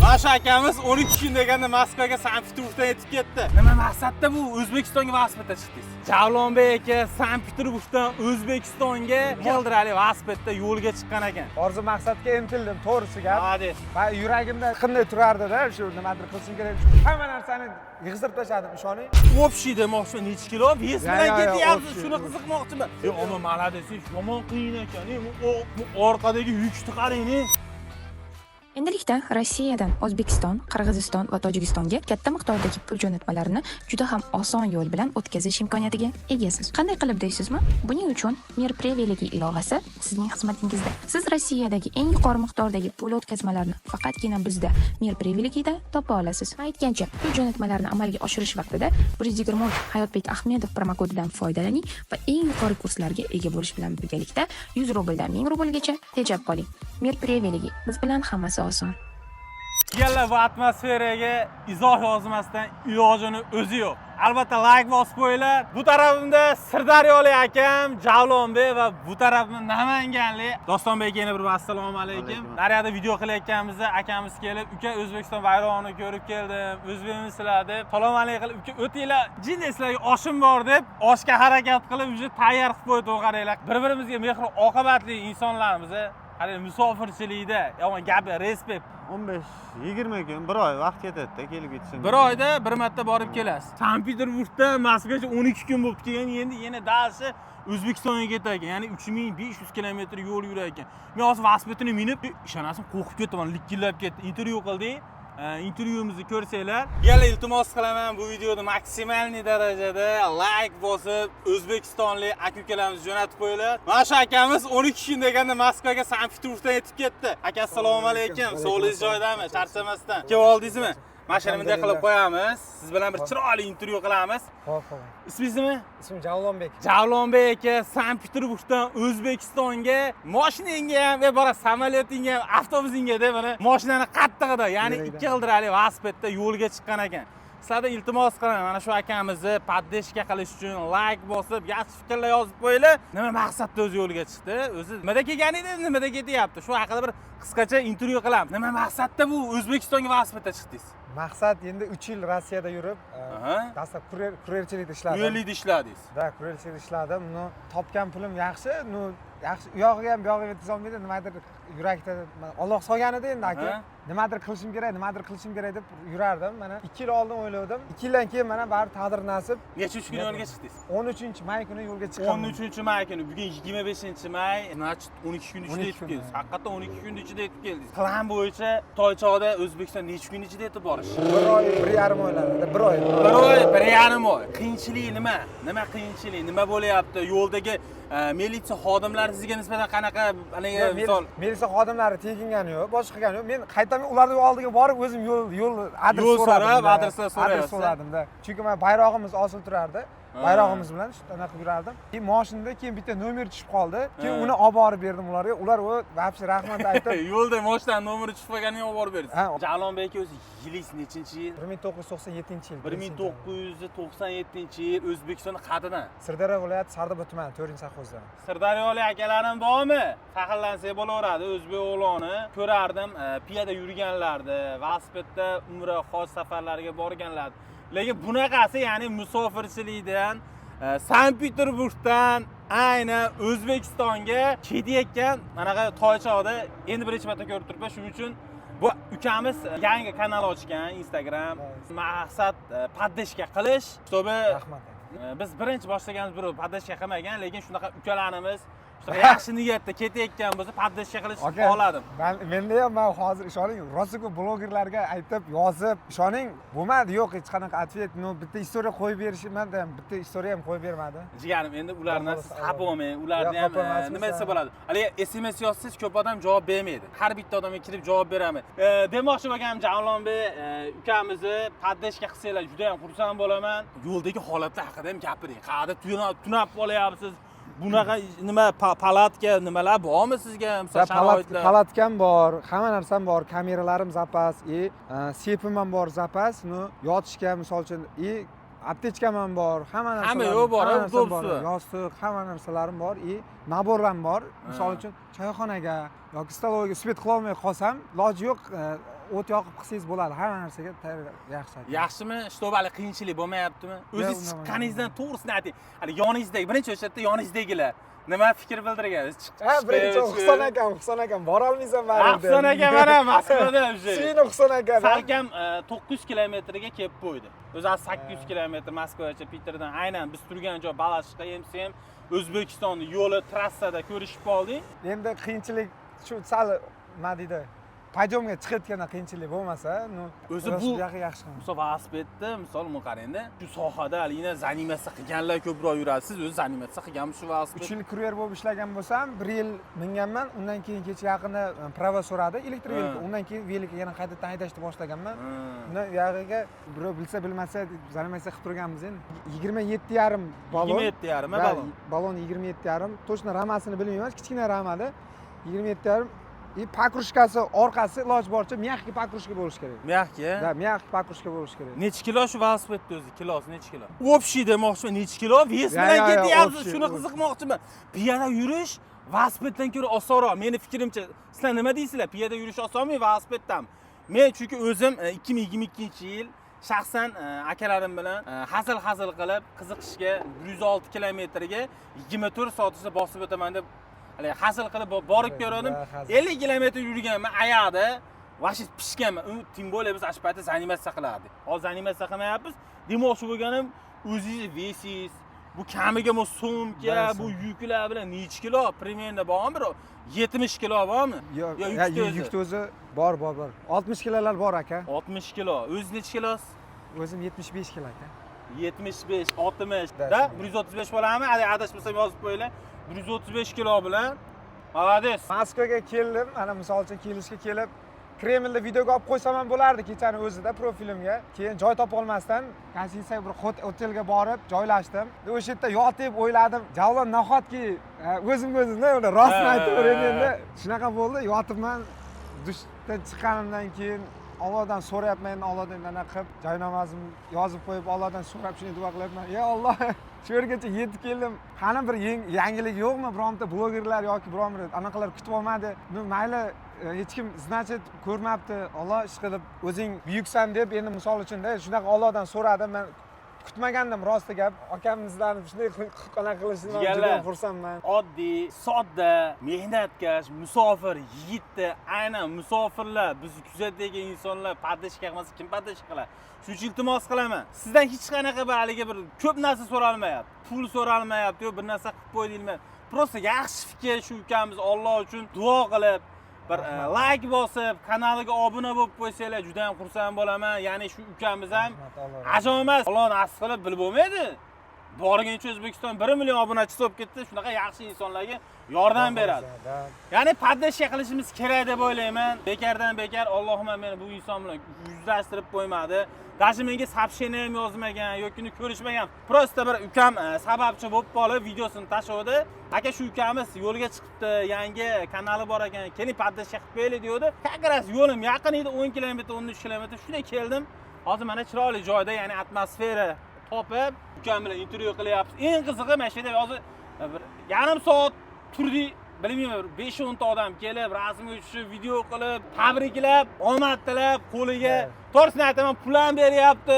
Mana shu akamiz 12 kun deganda Moskvaga, Sankt-Peterburgdan yetib ketdi. Nima maqsadda bu O'zbekistonga velosipedda chiqdingiz? Javlonbek aka Sankt-Peterburgdan O'zbekistonga g'ildirali velosipedda yo'lga chiqqan ekan. Orzu maqsadga intildim, to'g'risi gap. Молодец. Va yuragimda qanday turardida, shu nimadir qilishim kerak. Hamma narsani yig'ishtirib tashladim, ishoning. Общий demoqchiman, necha kilo вес Ya, bilan ya, ya, ketyapsiz? Общий. Shuni qiziqmoqchiman. E, ammo молодец, yomon qiyin ekan. E, bu orqadagi yukni qarang, e. Endilikda Rossiyadan O'zbekiston, Qirg'iziston va Tojikistonga katta miqdordagi pul jo'natmalarini juda ham oson yo'l bilan o'tkazish imkoniyatiga egasiz. Qanday qilib deysizmi? Buning uchun Mir Privilegi ilovasi sizning xizmatingizda. Siz Rossiyadagi eng yuqori miqdordagi pul o'tkazmalarini faqatgina bizda, Mir Privilegida topa olasiz. Aytgancha, pul jo'natmalarini amalga oshirish vaqtida 123 Hayotbek Ahmedov promokodidan foydalaning va eng yuqori kurslarga ega bo'lish bilan birgalikda 100 rubldan 1000 rublgacha tejab qoling. Mir Privilegi, biz bilan hammasi oson. Jigarlar, bu atmosferaga izoh yozmasdan ilojini o'zi yo'q. Albatta layk bosib qo'yinglar. Bu tarafimda Sirdaryolik akam Javlonbek va bu tarafimda Namanganlik Dostonbek. Yana bir assalomu alaykum. Naryoqda video qilayotganimizda akamiz kelib, "Uka, O'zbekiston bayrog'ini ko'rib keldim, o'zbekmisizlar?" deb salom alaykum qilib, "Uka, o'tinglar, jinday sizlarga oshim bor" deb, oshga harakat qilib, уже tayyor qilib qo'ydi. Qaranglar, bir-birimizga mehr oqibatli insonlarmiz. Qarang, musofirchilikda yomon gapi, респект. 15-20 kun, bir oy vaqt ketadida kelib ketishim. Bir oyda bir marta borib kelasiz. Sankt Peterburgdan Moskvagacha 12 kun bo'lib kelgan, endi yana дальше O'zbekistonga ketar ekan. Ya'ni 3500 kilometr yo'l yurar ekan. Men hozir velosipedini minib, ishonasizmi, qo'rqib ketdim, mana likillab ketdi. Intervyu qildik. Intervyumizni ko'rsanglar. Yana iltimos qilaman, bu videoni максимальный darajada layk bosib, o'zbekistonlik aka ukalarimizni jo'natib qo'yinglar. Mana shu akamiz 12 kun deganda Moskvaga Sankt Peterburgdan yetib ketdi. Aka, assalomu alaykum. Sog'ligingiz joyidami? Charchamasdan kelib oldingizmi? Mashinani bunday qilib qo'yamiz. Siz bilan bir chiroyli intervyu qilamiz. Ho'p. Ismingiz nima? Ismim Javlonbek. Javlonbek aka Sankt Peterburgdan O'zbekistonga moshinangga ham va bora samolyotingga ham, avtobusingga deb, mana moshinani qattig'ida, ya'ni Yurakdan. ikki g'ildirali velosipedda yo'lga chiqqan ekan. Sizlardan iltimos qilaman, mana shu akamizni поддержка qilish uchun layk bosib, yaxshi fikrlar yozib qo'yinglar. Nima maqsadda o'zi yo'lga chiqdi? O'zi nimada kelgan edi, nimada ketyapti? Shu haqida bir qisqacha intervyu qilamiz. Nima maqsadda bu O'zbekistonga velosipedda chiqdingiz? Maqsad endi 3 yil Rossiyada yurib, dastlab kurerchilikda ishladim. Kurerlikda ishladingiz. Да, kurerchilikda ishladim. Ну, topgan pulim yaxshi, ну, yaxshi, u yog'iga ham, bu yog'iga yetkazolmaydi, nimadir yurakda Alloh solgan edi endi, aka. Nimadir qilishim kerak, nimadir qilishim kerak deb yurardim. Mana 2 yil oldin o'yladim. 2 yildan keyin mana baribir taqdir nasib. Nechinchi kuni yo'lga chiqdingiz? 13 may kuni yo'lga chiqqanman. 13 may kuni, bugun 25 may, значит, 12 kun ichida 12 yetib kun, keldingiz. Ha. Haqiqatdan 12 kun ichida yetib keldingiz. Plan bo'yicha Toychoqda O'zbekiston necha kun ichida yetib borish? Bir oy, 1,5 oylarda, bir oy. Bir oy, 1,5 oy. Qiyinchilik nima? Nima qiyinchilik? Nima bo'lyapti? Yo'ldagi militsiya xodimlari sizga nisbatan qanaqa haligi Yo'q, misol militsiya xodimlari tegingani yo'q, boshqa qilgani yo'q. Men qaytaman, ularni oldiga borib o'zim yo'l adres Yo'l so'radim. so'rab, Da. Adreslar Adres so'rayapsiz. so'radimda. Chunki mana bayrog'imiz osilib turardi. Bayrog'imiz bilan shunaqa qilib yurardim. Keyin moshinada keyin bitta nomer tushib qoldi. Keyin uni olib borib berdim ularga. Ular o вообще rahmat aytib. Yo'lda moshinani nomeri tushib qolganini olib borib berdingiz. Ha. Javlonbek aka, o'zi yilingiz nechinchi yil? 1997-yil. 1997-yil. O'zbekistonda qayerdan? Sirdaryo viloyati, Sardoba tumani, 4-sovxozdan. Sirdaryolik akalarim bormi? Faxrlansak bo'laveradi. O'zbek o'g'loni ko'rardim, piyoda yurganlarni, velosipedda umra, hoj safarlariga borganlar. Lekin bunaqasi, ya'ni musofirchilikdan Sankt Peterburgdan aynan O'zbekistonga ketayotgan manaqa Toychoqda endi birinchi marta ko'rib turibman. Shuning uchun bu ukamiz yangi kanal ochgan Instagram. Maqsad поддержка qilish, чтобы Rahmat. Biz birinchi boshlaganimiz birov поддержка qilmagan, lekin shunaqa ukalarimiz shunaqa yaxshi niyatda ketayotgan bo'lsa, поддержка qilish Aka, xohladim. Menda ham, man hozir, ishoning, rosa ko'p blogerlarga aytib, yozib, ishoning, bo'lmadi, yo'q hech qanaqa ответ. Ну, bitta история qo'yib berishmadi ham, bitta история ham qo'yib bermadi. Jigarim, endi ularni Xudo siz xohlasa, xafa bo'lmang, ularni Yo'q, ham xafa emasmiz, nima desa ha. bo'ladi, haligi SMS yozsangiz, ko'p odam javob bermaydi, har bitta odamga kirib javob beramiz. Demoqchi bo'lganim, Javlonbek ukamizni поддержка qilsanglar, juda ham xursand bo'laman. Yo'ldagi holatlar haqida ham gapiring. Qayerda tunab qolyapsiz? Bunaqa nima, palatka nimalar bormi sizga, misol, sharoitlar? Palatkam bor, hamma narsam bor, kameralarim запас и sepim ham bor запас, ну, yotishga misol uchun, и аптечка m ham bor, hamma narsalarim. Hamma yo'q bor, hamma ha, narsam bor. удобство. Yostiq, hamma narsalarim bor и набор lam bor. Misol uchun, choyxonaga yoki столовой ga свет qilolmay qolsam, iloji yo'q. O't yoqib qilsangiz bo'ladi, hamma narsaga tayyor, yaxshi aka. Yaxshimi? Чтобы hali qiyinchilik bo'lmayaptimi? O'zingiz Yo'q, chiqqaningizdan to'g'risini ayting. Hali yoningizdagi, birinchi o'sha yoningizdagilar nima fikr bildirgan? Ha, birinchi Husan akam, Husan akam, borolmaysan baribir. Husan aka mana Moskvada o'sha. Seni Husan aka. Salkam 900 kilometrga kelib qo'ydi. O'zi 800 kilometr Moskvagacha Piterdan, aynan biz turgan joy Balashqa MCM O'zbekistonni yo'li trassada ko'rishib qoldik. Endi qiyinchilik shu sal nima deydi, подъём ga chiqayotganda qiyinchilik bo'lmasa, ну O'zi bu- buyog'i yaxshi. Misol velosipedda, misol buni qarangda, shu sohada haligina заниматься qilganlar ko'proq yuradi. Siz o'zi заниматься qilganmisiz shu velosiped? 3 yil kuryer bo'lib ishlagan bo'lsam, 1 yil minganman, undan keyin kecha yaqinda права so'radi, электровелик. Undan keyin велик yana qaytadan haydashni boshlaganman. Undan uyog'iga birov bilsa bilmasa заниматься qilib turganmiz endi. 27,5 balon. 27,5 Va balon. Balon 27,5. Точно ramasini bilmayman, kichkina ramada 27,5 и покрышка si orqasi iloji boricha мягкий покрышка bo'lishi kerak. Мягкий? Да, мягкий покрышка bo'lishi kerak. Necha kilo shu velosipedni o'zi? Kilosi necha kilo? Общий demoqchiman, necha kilo? Вес Ya, bilan ya, ya, ketyapsiz, общий, shuni общий. qiziqmoqchiman. Piyoda yurish velosipeddan ko'ra osonroq. Meni fikrimcha, sizlar nima deysizlar? Piyoda yurish osonmi velosipeddanmi? Men chunki o'zim 2022-yil shaxsan akalarim bilan hazil-hazil qilib qiziqishga 106 kilometrga 24 soat ichida bosib o'taman deb haligi hazil qilib borib ko'rdim. Да, hazil. 50 kilometr yurganman, oyoqda вообще pishganman. U тем более biz shu paytda заниматься qilardik. Hozir заниматься qilmayapmiz. Demoqchi bo'lganim, o'zingiz вес ingiz, bu kamiga bu sumka, Да, bu sumka. yuklar bilan necha kilo? Примерно bormi bir 70 kilo bormi? Yo'q, Yo, ya, yukni o'zi. yukni o'zi bor, bor, bor. 60 kilolar bor aka. 60 kilo. O'zingiz necha kilosiz? O'zim 75 kilo aka. 75, 60 Да, da shunday. 135 bo'ladimi? Adashmasam yozib qo'yinglar. 135 kilo bilan молодец. Moskvaga keldim, mana misol uchun kelishga kelib Kremlda videoga olib qo'ysam ham bo'lardi kechani o'zida profilimga. Keyin joy topolmasdan гостиница bir otelga borib joylashdim. O'sha yerda yotib o'yladim, Javlon nahotki o'zimga o'zim uni rostini aytib berayin endi. Shunaqa bo'ldi, yotibman. Dushdan chiqqanimdan keyin Allohdan so'rayapman endi, Allohdan anaqa qilib joy namozimni yozib qo'yib, Allohdan so'rab shunday duo qilyapman. Ey Alloh, shu yergacha yetib keldim. Qani bir yangilik yo'qmi? Bironta blogerlar yoki biron bir anaqalar kutib olmadi. Ну, mayli, hech kim значит ko'rmabdi. Alloh ish qilib o'zing buyuksan deb endi misol uchun-da shunaqa Allohdan so'radim. Men kutmagandim, rosti gap. Akamizlarni shunday anaqa qilishini men juda Jigarlar. xursandman. Oddiy, sodda, mehnatkash, musofir yigitni aynan musofirlar, bizni kuzatadigan insonlar поддержка qilmasa kim поддержка qiladi? Shuning uchun iltimos qilaman. Sizdan hech qanaqa bir haligi bir ko'p narsa so'ralmayapti. Pul so'ralmayapti, yo'q bir narsa qilib qo'y deyilmayapti. Просто yaxshi fikr shu ukamiz Alloh uchun duo qilib, bir layk bosib, kanaliga obuna bo'lib qo'ysanglar juda ham xursand bo'laman. Ya'ni shu ukamiz ham Rahmat, Alloh. ajoyib emas. Alloh nasib qilib bilib bo'lmaydi. Borguncha O'zbekiston 1 million obunachisi bo'lib ketdi. Shunaqa yaxshi insonlarga yordam beradi. Да. Ya'ni поддержка qilishimiz kerak deb o'ylayman. Bekardan bekar Allohim meni bu inson bilan yuzlashtirib qo'ymadi. Даже menga сообщение ham yozmagan yoki uni ko'rishmagan. Просто bir ukam sababchi bo'lib qolib videosini tashladi. Aka, shu ukamiz yo'lga chiqibdi, yangi kanali bor ekan, keling поддержка qilib qo'yaylik deydi. Как раз yo'lim yaqin edi, 10 kilometr, 13 kilometr. Shunday keldim. Hozir mana chiroyli joyda, ya'ni atmosfera topib, ukam bilan intervyu qilyapmiz. Eng qizig'i mana shu yerda hozir bir yarim soat turdik. Bilmayman, bir 5-10 ta odam kelib, rasmga tushib, video qilib, tabriklab, omad tilab, qo'liga, to'g'risini aytaman, pul ham beryapti,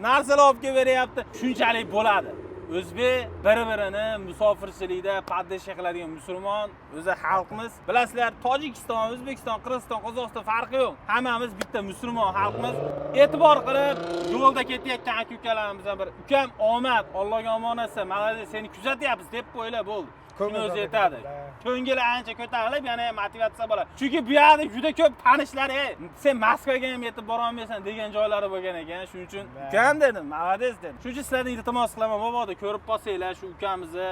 narsalar olib kelib beryapti. Shunchalik bo'ladi. O'zbek bir-birini musofirchilikda поддержка qiladigan musulmon o'zi xalqimiz. Bilasizlar, Tojikiston, O'zbekiston, Qirg'iziston, Qozog'iston farqi yo'q. Hammamiz bitta musulmon xalqmiz. E'tibor qilib, yo'lda ketayotgan aka ukalarimiz ham bir ukam omad, Allohga omonatsan, молодец, seni kuzatyapmiz deb qo'yinglar, bo'ldi. Shuni o'zi yetadi. Ko'ngili ancha ko'tarilib, yana ham motivatsiya bo'ladi. Chunki bu yerda juda ko'p tanishlar, "Ey, sen Moskvaga ham yetib bora olmaysan" degan joylari bo'lgan ekan. Shuning uchun ukam dedim, молодец dedim. Shuning uchun sizlardan iltimos qilaman, mabodo ko'rib qolsanglar shu ukamizni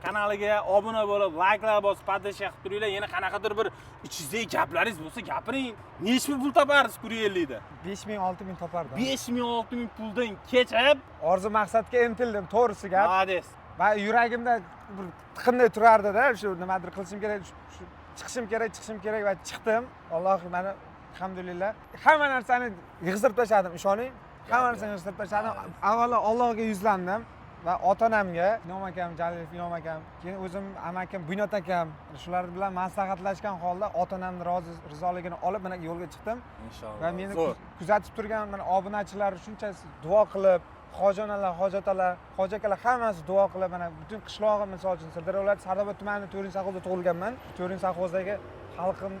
kanaliga obuna bo'lib, layklar bosib, поддержка qilib turinglar. Yana qanaqadir bir ichingizdagi gaplaringiz bo'lsa, gapiring. Necha pul toparsiz kuryerlikda? 5000, 6000 topardim. 5000, 6000 puldan kechib, Orzu maqsadga intildim, to'g'risi gap. Молодец. Va yuragimda bir tiqinday turardida, shu nimadir qilishim kerak, shu chiqishim kerak, chiqishim kerak va chiqdim. Alloh mani alhamdulillah hamma narsani yig'ishtirib tashladim, ishoning. Hamma narsani yig'ishtirib tashladim. Avvalo Allohga yuzlandim. Va ota onamga, Inom akam, Jalilov Inom akam, keyin o'zim amakim Bunyod akam, shular bilan maslahatlashgan holda ota onamni rozi rizoligini olib, mana yo'lga chiqdim. Inshaalloh. Va meni Zo'r. Kuzatib turgan mana obunachilar shunchasi duo qilib, hoji onalar, hoji otalar, hoji akalar, hammasi duo qilib, mana butun qishlog'im, misol uchun, Sirdaryo viloyati Sardoba tumani To'rin sovxozida tug'ilganman. To'rin sovxozidagi xalqim,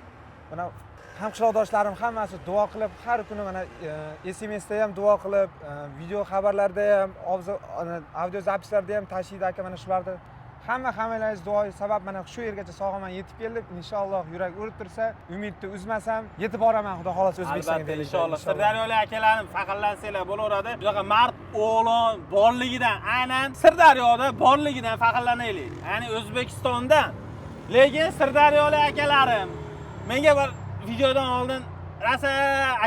mana hamqishloqdoshlarim hammasi duo qilib, har kuni mana SMSda ham duo qilib, video xabarlarda ham, audio запись larda ham tashiydi aka. Mana shularni hammalaringiz duoyi sabab mana shu yergacha sog' omon yetib keldik. Inshaalloh, yurak urib tursa, umidni uzmasam, yetib boraman, xudo xohlasa, O'zbekistonga. Albatta, inshaalloh. Sirdaryolik akalarim, faxrlansanglar bo'laveradi. Bunaqa mard o'g'lon borligidan, aynan Sirdaryoda borligidan faxrlanaylik, ya'ni O'zbekistonda. Lekin sirdaryolik akalarim menga bir videodan oldin rosa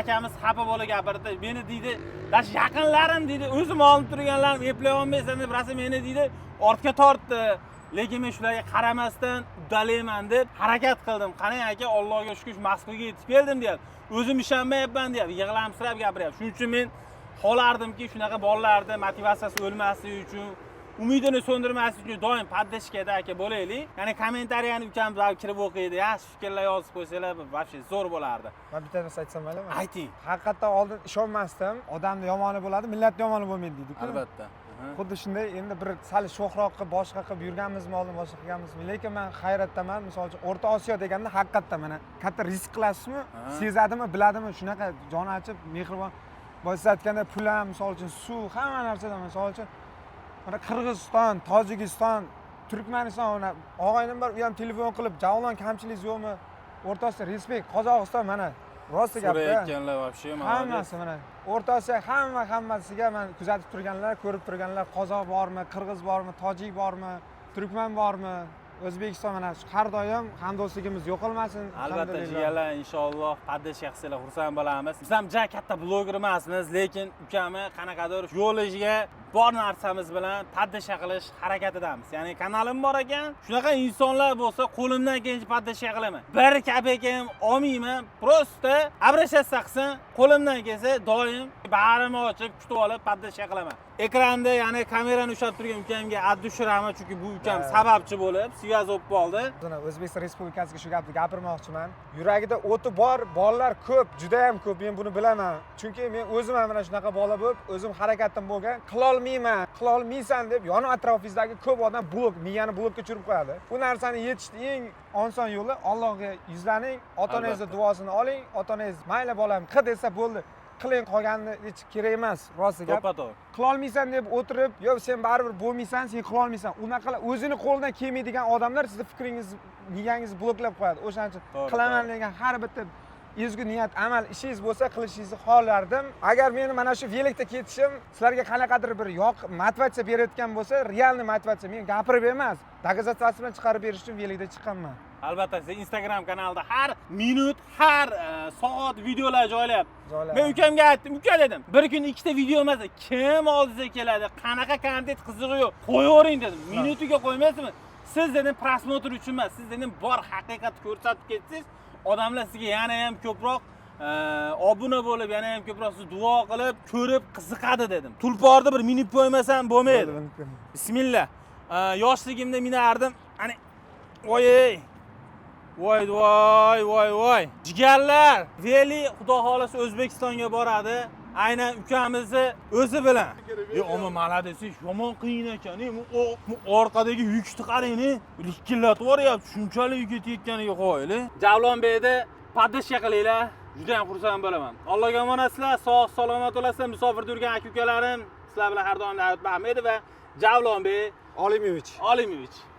akamiz xafa bo'lib gapirdi. Meni, deydi, даже yaqinlarim, deydi, o'zim oldin turganlarim eplay olmaysan deb rosa meni, deydi, ortga tortdi, lekin men shularga qaramasdan uddalayman deb harakat qildim. Qarang, aka, Allohga shukur, Moskvaga yetib keldim, deyapti. O'zim ishonmayapman, deyapti, yig'lamsirab gapiryapti. Shuning uchun men xohlardimki, shunaqa bolalarni motivatsiyasi o'lmasligi uchun, umidini so'ndirmaslik uchun doim поддержка da, aka, bo'laylik. Ya'ni kommentariyani ukam kirib o'qiydi, yaxshi fikrlar yozib qo'ysanglar, вообще zo'r bo'lardi. Man bitta narsa aytsam maylimi? Ayting. Haqiqatdan oldin ishonmasdim. Odamni yomoni bo'ladi, millatni yomoni bo'lmaydi, deydiku. Albatta. Xuddi shunday. Endi bir sal sho'xroq qilib, boshqa qilib yurganmizmi oldin, boshqa qilganmizmi, lekin man hayratdaman. Misol uchun, O'rta Osiyo deganda haqiqatdan mana katta risk qilasizmi, sezadimi, biladimi, shunaqa joni achib, mehribon. Boya siz aytganda, pul ham, misol uchun, suv, hamma narsadan, misol uchun, mana Qirg'iziston, Tojikiston, Turkmaniston, mana og'aynim bor, u ham telefon qilib: "Javlon, kamchiligingiz yo'qmi?" O'rta Osiyo, респект. Qozog'iston, mana rosti gapda. So'rayotganlar вообще молодец. Hammasi mana O'rta Osiyo, hammasiga man kuzatib turganlar, ko'rib turganlar, qozoq bormi, qirg'iz bormi, tojik bormi, turkman bormi, O'zbekiston, mana shu har doim hamdo'stligimiz yo'qolmasin. Albatta. Alhamdulillah. Jigarlar, inshaalloh, поддержка qilsanglar, xursand bo'lamiz. Biz ham ja katta bloger emasmiz, lekin ukamni qanaqadir yo'lishiga bor narsamiz bilan поддержка qilish harakatidamiz. Ya'ni kanalim bor ekan, shunaqa insonlar bo'lsa, qo'limdan kelgancha поддержка qilaman. Bir kopeyka ham olmayman, просто обращаться qilsin, qo'limdan kelsa, doim bag'rimni ochib kutib olib поддержка qilaman. Ekranda, ya'ni kamerani ushlab turgan ukamga от души rahmat, chunki bu ukam sababchi bo'lib связь bo'lib qoldi. Mana O'zbekiston Respublikasiga shu gapni gapirmoqchiman. Yuragida o'ti bor bolalar ko'p, juda ham ko'p, men buni bilaman, chunki men o'zim ham mana shunaqa bola bo'lib, o'zim harakatim bo'lgan. Qilolmayman, qilolmaysan deb yon atrofingizdagi ko'p odam blok, miyani blokka tushirib qo'yadi. Bu narsani yechishni eng oson yo'li: Allohga yuzlaning, ota onangizni duosini oling. Ota onangiz "Mayli, bolam, qil" desa, bo'ldi, qiling, qolganini hech kerak emas, rosti gap. To'ppa to'g'ri. Qilolmaysan deb o'tirib, yo'q, sen baribir bo'lmaysan, sen qilolmaysan, unaqa o'zini qo'lidan kelmaydigan odamlar sizni fikringiz, miyangizni bloklab qo'yadi. O'shaning uchun qilaman degan har bitta ezgu niyat, amal ishingiz bo'lsa, qilishingizni xohlardim. Agar meni mana shu velikda ketishim sizlarga qanaqadir bir yoq motivatsiya berayotgan bo'lsa, реальный motivatsiya, men gapirib emas, доказательство bilan chiqarib berish uchun velikda chiqqanman. Albatta, siz Instagram kanalida har minut, har soat videolar joylayapti. Joylayapti. Men ukamga aytdim: "Uka, – dedim, – bir kun ikkita video emas, kim oldingizga keladi, qanaqa kontent, qizig'i yo'q, qo'yavering", dedim. "Minutiga qo'ymaysizmi siz?" dedim. "Просмотр uchun emas, siz", dedim, "bor haqiqatni ko'rsatib ketsangiz, odamlar sizga yana ham ko'proq obuna bo'lib, yana ham ko'proq sizni duo qilib, ko'rib qiziqadi", dedim. Tulporni bir minib qo'ymasam bo'lmaydi. Bismillah. Yoshligimda minardim ana. Voy, voy, voy, voy, voy! Jigarlar, veli, xudo xohlasa, O'zbekistonga boradi, aynan ukamizni o'zi bilan. E, ammo молодец, yomon qiyin ekan. E, bu orqadagi yukni qarang, e, likillatib yuboryapti. Shunchalik yuk ketayotganiga qoyil. Javlonbekni поддержка qilinglar, juda ham xursand bo'laman. Allohga omonatsizlar, sog' salomat bo'lasizlar. Musofirda yurgan aka ukalarim, sizlar bilan har doim Davlat Ahmedov va Javlonbek Olimovich. Olimovich.